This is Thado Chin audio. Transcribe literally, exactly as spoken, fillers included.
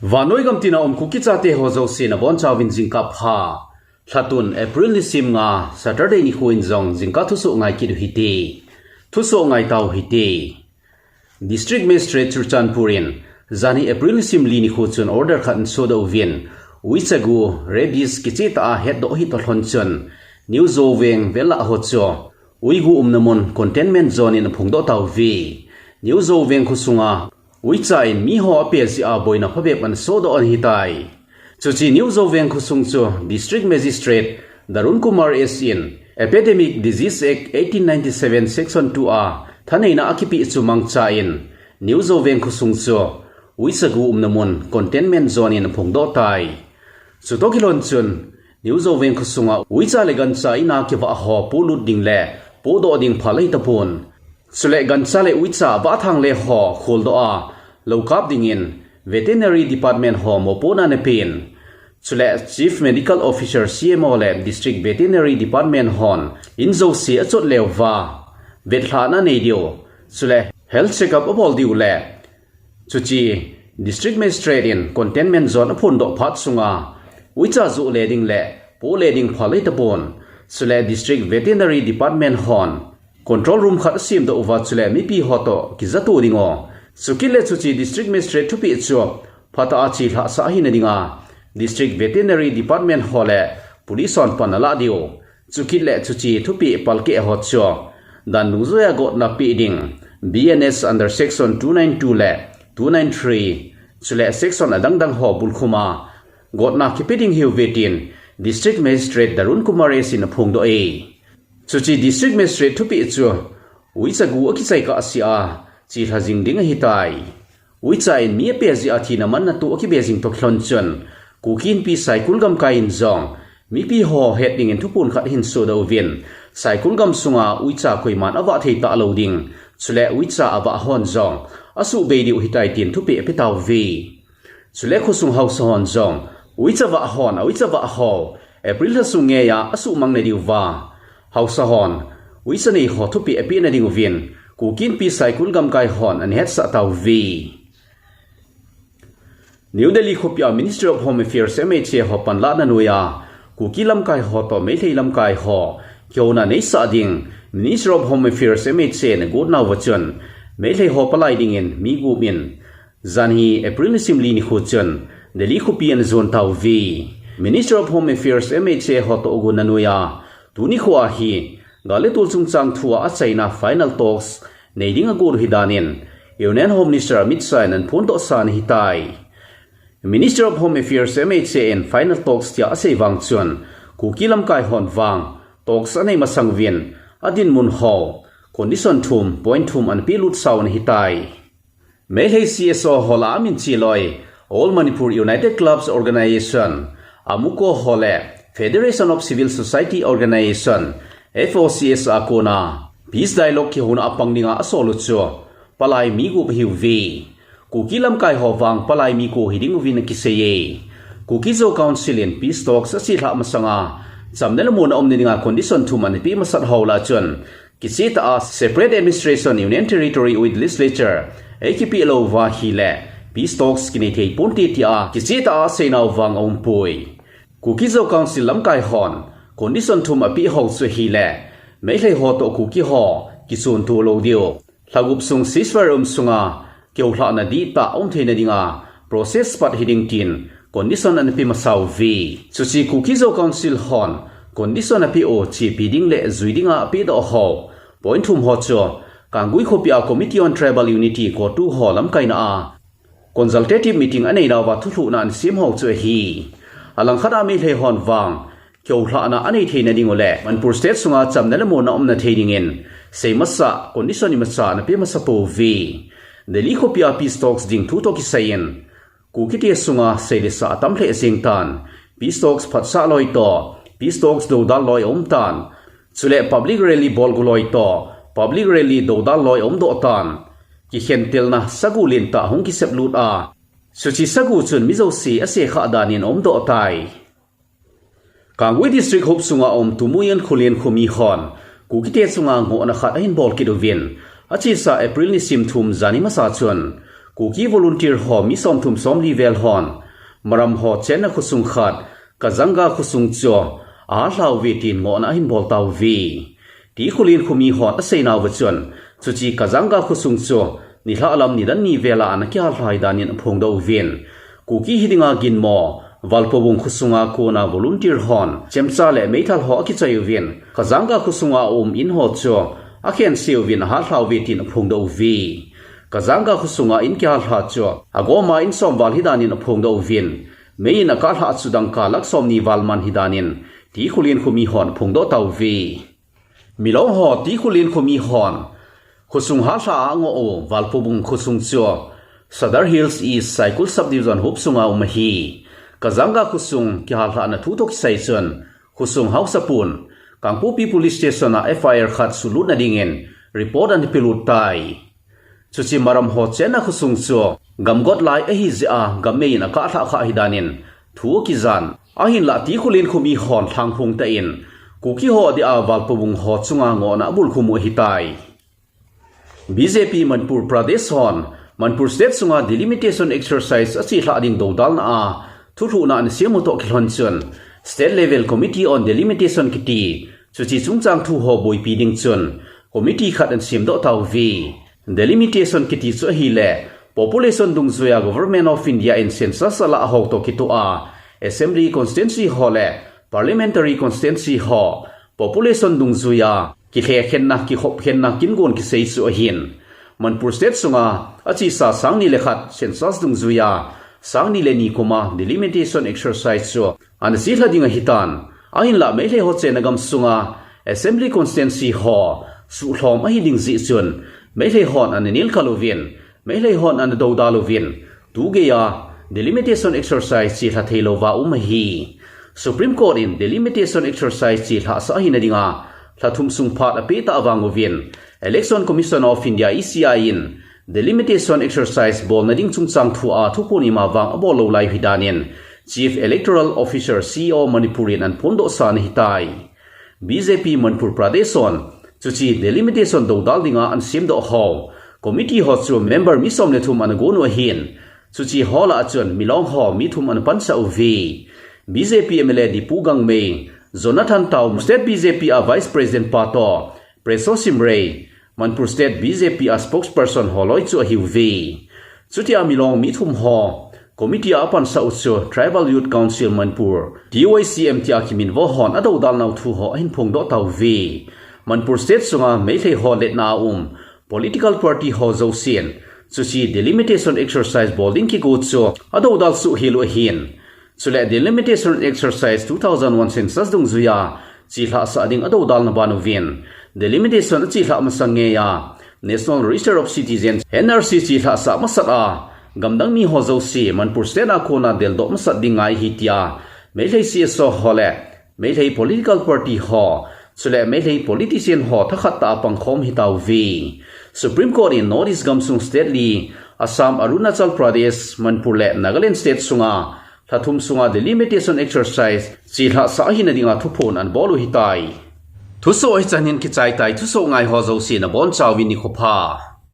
Vannoi gam tina um Kuki chate ho jouse nabonchauvin jingkah pha. Lhatun April nisim nga Saturday nikho in jong jingkah thusoh ngai kit u hite. Thusoh ngai tau hite. District Magistrate Churachandpur in janhi April nisim li nikho chun order khat ahin sodoh uvin, uicha gu, rabies, kichehtah a hetdoh hitoh lhon chun New Zoveng vetlah ho chu uigu umna mun containment zone in aphongdoh tauve. New Zoveng khosunga uicha in mi ho apeh jeh a boina phabep ahin sodoh ahitai. Chuche New Zoveng khosung chu District Magistrate Darun Kumar S in Epidemic Disease Act eighteen ninety-seven Section two a thaneina akipeh chu mangcha in New Zoveng khosung chu uicha gu umna mun containment zone in aphongdoh tai. Chutoh kilhon chun New Zoveng khosunga uicha le gancha in a kivah ho polut ding le pohdoh ding phal ahitapon. Chule gancha le uicha vah thang le ho kholdoh a lou kap dingin Veterinary Department ho mopohna anapen. Chule Chief Medical Officer, C M O le District Veterinary Department hon in jouse achot leuva vetlhahna anei diu, chule health checkup abol diu le chuche District Magistrate in containment zone aphondoh phat sunga uicha joh le ding le poh le ding phal ahitapon. Chule District Veterinary Department hon control room khat asemdoh uva chule mipi ho toh kijatoh ding u. Chukit le chuche District Magistrate thupeh chu phatah a chelhahsah ahina dinga District Veterinary Department ho le Police hon pan alah diu. Chukit le chuche thupeh palkeh ho chu dan dungjuia gotna peh ding B N S under Section two nine two le two nine three, chule section adang dang ho bulkhum a gotna kipe ding ahiuve tin District Magistrate Darun Kumar S in aphongdoh e. Chuche District Magistrate thupeh chu uicha gu akichai kahsea chelha jing ding ahitai. Uicha in mi apeh jeh a thina manna toh akibe jing toh kilhon chun Kuki Inpi Saikul gamkai in jong mipi ho het dingin thuphon khat ahin sodoh uvin, Saikul gamsunga uicha koiman avah thei talou ding, chule uicha avah hon jong asuhbei diu ahitai tin thupeh ape tauve. Chule khosung haosa hon jong uicha vah hon a uicha vah ho April lha sung ngeia asuhmang nadiuva haosa hon uicha nei ho thupeh apeh nadiuvin Kuki Inpi Saikul gamkai hon anahetsah tauve. New Delhi khopia Ministry of Home Affairs, M H A ho panlahna noiya Kuki lamkai ho toh Meitei lamkai ho kihouna neisah ding Ministry of Home Affairs, M H A in agot nauva chun Meitei ho palai dingin mi gup in janhi April nisim li nikho chun Delhi khopi anajon tauve. Ministry of Home Affairs, M H A ho toh agot na noiya tuni khoa hi gal le tol chungchang thua achaina final talks nei ding agot u ahi danin Union Home Minister Amit Shah in anaphondohsa anahitai. Minister of Home Affairs, M H A in final talks tia asei vang chun Kuki lamkai hon vang talks anei masang uvin adinmun ho condition thum, point thum anapehlut sau anahitai. Meitei C S O ho lah a min cheloi All Manipur United Clubs Organization, AMUCO ho le Federation of Civil Society Organization, F O C S a kona peace dialogue kihouna a pang dinga asol u chu palai mi gup ahiuve. Kuki lamkai ho vang palai mi ko hiding uvin akiseiye. Kuki Zo Council in peace talks achelhah masanga chamna le muonna umna dinga condition thum anapeh masat ho lah a chun kichehtah a Separate Administration Union Territory with Legislature eikipeh lou uva ahile peace talks kinei thei ponte tia kichehtah a aseinau vang aumpoi. Kuki Zo Council lamkai hon condition thum apeh ho chu ahile Meitei ho toh Kuki ho kichonto lou diu, lhagup sung ceasefire um sunga kihoulhahna dihtah aum theina dinga process pat hiding tin condition anape masauve. Chuche Kuki Zo Council hon condition apeh u chepi ding le jui dinga apehdoh ho point thum ho chu Kanggui khopia Committee on Tribal Unity, CoTU ho lamkaina a consultative meeting aneinauva thulhuhna anasem ho chu ahi. Alangkhat a Meitei hon vang kihoulhahna anei theina ding u le Manipur State sunga chamna le muonna umna thei dingin seimasah condition imacha anape masapouve. Delhi khopia peace talks ding thu toh kisaiyin Kukite sunga seilesah atam lheh jengtan. Peace talks phatsah loi toh peace talks doudal loi aumtan. Chule public rally bolgu loi toh public rally doudal loi aumdoh tan. Kikhentelna sagu lentah hung kiseplut a, chuche sagu chun mi jouse asekhah danin aumdoh tai. Kanggui District huop sunga um Tumuyan Khullen khomi hon Kukite chunga ngohna khat ahin bol kit uvin, achesa April nisim thum jani masa chun Kuki volunteer ho mi somthum somli vel hon Maram ho chenna khosung khat Kazanga khosung chu ahal lhauve tin ngohna ahin bol tauve. Tikholin khomi hon aseinauva chun, chuche Kazanga khosung chu nilhah lam nidan ni vela ana kihal lhai danin aphongdoh uvin, Kuki hidinga ginmo Valpabung khosunga kona volunteer hon chemcha le meithal ho akichoi uvin, Kazanga khosunga aum in ho chu akhense uvin ahal lhauve tin aphongdoh uve. Kazanga khosunga in kihal lha chu agoma in som val hidanin aphongdoh uvin, meiyin akah lha chu dangka lakh somni val man hidanin Tikholin khomi hon aphongdoh tauve. Milong ho Tikholin khomi hon khosung hal lha a angoh u Valpabung khosung chu Sadar Hills East Saikul Subdivision huop sunga um ahi. Kazanga khosung kihal lhahna thu toh kisai chun khosung haosapun Kangpokpi Police Station a F I R khat sulutna dingin report ana pelut tai. Chuche Maram ho chenna khosung chu gamgot lai ahi jeh a gammeiyin akah lhah kha hidanin thu akijan. Ahinlah Tikholin khomi hon lhangphong tah in Kuki ho dia Valpabung ho chunga ngohna abulkhum u ahitai. B J P Manipur Pradesh hon Manipur State sunga delimitation exercise achelhah ding dodalna a thulhuhna ana sem u toh kilhon chun State Level Committee on Delimitation kiti, chuche chungchang thu ho boipi ding chun committee khat ana semdoh tauve. Delimitation kiti chu ahile population dungjuia Government of India in census alah ho toh kitoh a Assembly Constituency ho le Parliamentary Constituency ho population dungjuia kilhekhenna, kikhopkhenna, kingon kisei chu ahin. Manipur State sunga achesa sangni le khat census dungjuia sangni le ni kuma delimitation exercise chu ana chelha ding ahitan. Ahinlah Meitei ho chenna gamsunga Assembly Constituency ho suhlhom ahi ding jeh chun Meitei hon ana nelkhal uvin, Meitei hon ana dodal uvin, tugeiya delimitation exercise chelha theilouva um ahi. Supreme Court in delimitation exercise chelhah sah ahina dinga lha thum sung phat apeh tah vang uvin, Election Commission of India, E C I, in delimitation exercise bolna ding chungchang thua thuphon ima vang abol lou lai hidanin Chief Electoral Officer, C E O Manipur in ana phondohsa ana hitai. B J P Manipur Pradesh hon chuche delimitation dodal dinga ana semdoh ho committee ho chu member mi som le thum ana gon u ahin, chuche ho lah a chun Milong ho mi thum ana pansah uve. B J P M L A Dipu Gangmei, Jonathan Tau, State B J P a Vice President pa toh Preso Shimray, Manipur State B J P a spokesperson ho loi chu ahiuve. Chutia Milong mi thum ho committee a apansah u chu Tribal Youth Council Manipur, T Y C M tia kiminvo hon adodalnau thu ho ahin phongdoh tauve. Manipur State sunga Meitei ho letna a um political party ho jousen chuche delimitation exercise bol ding kigo chu adodal suh hel u ahin. Chule delimitation exercise two thousand one census dungjuia chelhah sah ding adodalna ban uvin, delimitation achelhah masang ngeiya National Register of Citizens, N R C, chelhah sah masat a, gamdang mi ho jouse Manipur State a kona deldoh masat ding ngai ahi tia Meitei C S O ho le Meitei political party ho, chule Meitei politician ho thakhat tah a pangkhom hitauve. Supreme Court in North East gamsung state li, Assam, Arunachal Pradesh, Manipur le Nagaland state sunga lha thum sunga delimitation exercise chelhah sah ahina dinga thuphon ana bol u ahitai. Thusoh hichan hin kichai tai, thusoh ngai ho jouse nabonchauvin nikho pha.